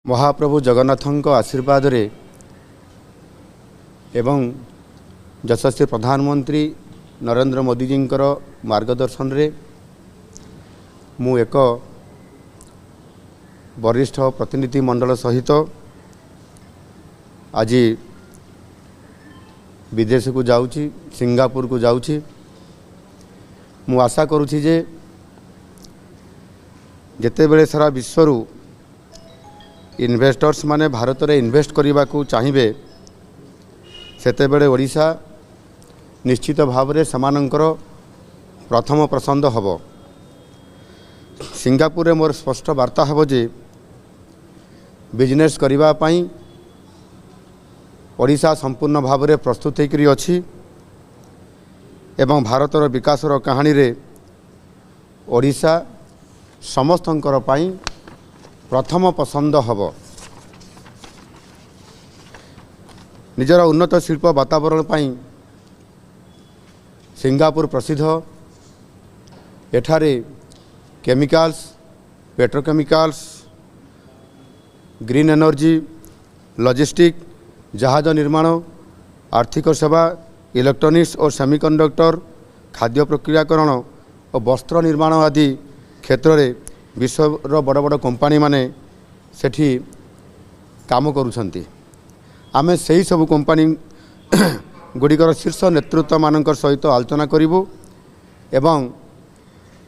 ମହାପ୍ରଭୁ ଜଗନ୍ନାଥଙ୍କ ଆଶୀର୍ବାଦରେ ଏବଂ ଯଶସ୍ୱୀ ପ୍ରଧାନମନ୍ତ୍ରୀ ନରେନ୍ଦ୍ର ମୋଦିଜୀଙ୍କର ମାର୍ଗଦର୍ଶନରେ ମୁଁ ଏକ ବରିଷ୍ଠ ପ୍ରତିନିଧି ମଣ୍ଡଳ ସହିତ ଆଜି ବିଦେଶକୁ ଯାଉଛି, ସିଙ୍ଗାପୁରକୁ ଯାଉଛି। ମୁଁ ଆଶା କରୁଛି ଯେ ଯେତେବେଳେ ସାରା ବିଶ୍ୱରୁ ଇନଭେଷ୍ଟର୍ସ ମାନେ ଭାରତରେ ଇନଭେଷ୍ଟ କରିବାକୁ ଚାହିଁବେ, ସେତେବେଳେ ଓଡ଼ିଶା ନିଶ୍ଚିତ ଭାବରେ ସେମାନଙ୍କର ପ୍ରଥମ ପସନ୍ଦ ହେବ। ସିଙ୍ଗାପୁରରେ ମୋର ସ୍ପଷ୍ଟ ବାର୍ତ୍ତା ହେବ ଯେ ବିଜନେସ୍ କରିବା ପାଇଁ ଓଡ଼ିଶା ସମ୍ପୂର୍ଣ୍ଣ ଭାବରେ ପ୍ରସ୍ତୁତ ହୋଇକରି ଅଛି ଏବଂ ଭାରତର ବିକାଶର କାହାଣୀରେ ଓଡ଼ିଶା ସମସ୍ତଙ୍କର ପାଇଁ ପ୍ରଥମ ପସନ୍ଦ ହେବ। ନିଜର ଉନ୍ନତ ଶିଳ୍ପ ବାତାବରଣ ପାଇଁ ସିଙ୍ଗାପୁର ପ୍ରସିଦ୍ଧ। ଏଠାରେ chemicals, petrochemicals, green energy, logistic, ଜାହାଜ ନିର୍ମାଣ, ଆର୍ଥିକ ସେବା, ଇଲେକ୍ଟ୍ରୋନିକ୍ସ ଓ ସେମିକଣ୍ଡକ୍ଟର, ଖାଦ୍ୟ ପ୍ରକ୍ରିୟାକରଣ ଓ ବସ୍ତ୍ର ନିର୍ମାଣ ଆଦି କ୍ଷେତ୍ରରେ ବିଶ୍ୱର ବଡ଼ ବଡ଼ କମ୍ପାନୀମାନେ ସେଠି କାମ କରୁଛନ୍ତି। ଆମେ ସେହି ସବୁ କମ୍ପାନୀ ଗୁଡ଼ିକର ଶୀର୍ଷ ନେତୃତ୍ୱମାନଙ୍କ ସହିତ ଆଲୋଚନା କରିବୁ ଏବଂ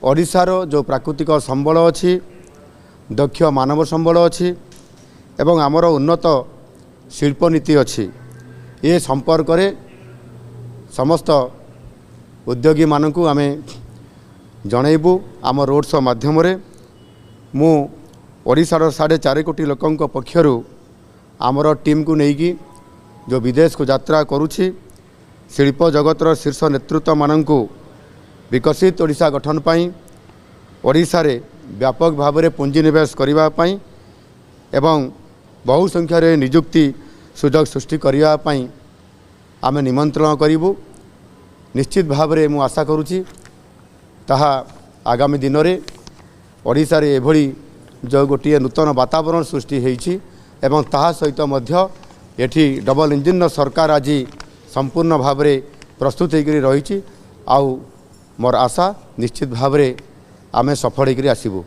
ଓଡ଼ିଶାର ଯେଉଁ ପ୍ରାକୃତିକ ସମ୍ବଳ ଅଛି, ଦକ୍ଷ ମାନବ ସମ୍ବଳ ଅଛି ଏବଂ ଆମର ଉନ୍ନତ ଶିଳ୍ପନୀତି ଅଛି, ଏ ସମ୍ପର୍କରେ ସମସ୍ତ ଉଦ୍ୟୋଗୀମାନଙ୍କୁ ଆମେ ଜଣାଇବୁ ଆମ ରୋଡ଼ ଶୋ ମାଧ୍ୟମରେ। ମୁଁ ଓଡ଼ିଶାର 4.5 କୋଟି ଲୋକଙ୍କ ପକ୍ଷରୁ ଆମର ଟିମ୍କୁ ନେଇକି ଯେଉଁ ବିଦେଶକୁ ଯାତ୍ରା କରୁଛି, ଶିଳ୍ପ ଜଗତର ଶୀର୍ଷ ନେତୃତ୍ୱମାନଙ୍କୁ ବିକଶିତ ଓଡ଼ିଶା ଗଠନ ପାଇଁ ଓଡ଼ିଶାରେ ବ୍ୟାପକ ଭାବରେ ପୁଞ୍ଜିନିବେଶ କରିବା ପାଇଁ ଏବଂ ବହୁ ସଂଖ୍ୟାରେ ନିଯୁକ୍ତି ସୁଯୋଗ ସୃଷ୍ଟି କରିବା ପାଇଁ ଆମେ ନିମନ୍ତ୍ରଣ କରିବୁ। ନିଶ୍ଚିତ ଭାବରେ ମୁଁ ଆଶା କରୁଛି ତାହା ଆଗାମୀ ଦିନରେ ଓଡ଼ିଶାରେ ଏଭଳି ଯେଉଁ ଗୋଟିଏ ନୂତନ ବାତାବରଣ ସୃଷ୍ଟି ହୋଇଛି ଏବଂ ତାହା ସହିତ ମଧ୍ୟ ଏଠି ଡବଲ ଇଞ୍ଜିନ୍ର ସରକାର ଆଜି ସମ୍ପୂର୍ଣ୍ଣ ଭାବରେ ପ୍ରସ୍ତୁତ ହୋଇକରି ରହିଛି। ଆଉ ମୋର ଆଶା ନିଶ୍ଚିତ ଭାବରେ ଆମେ ସଫଳ ହୋଇକରି ଆସିବୁ।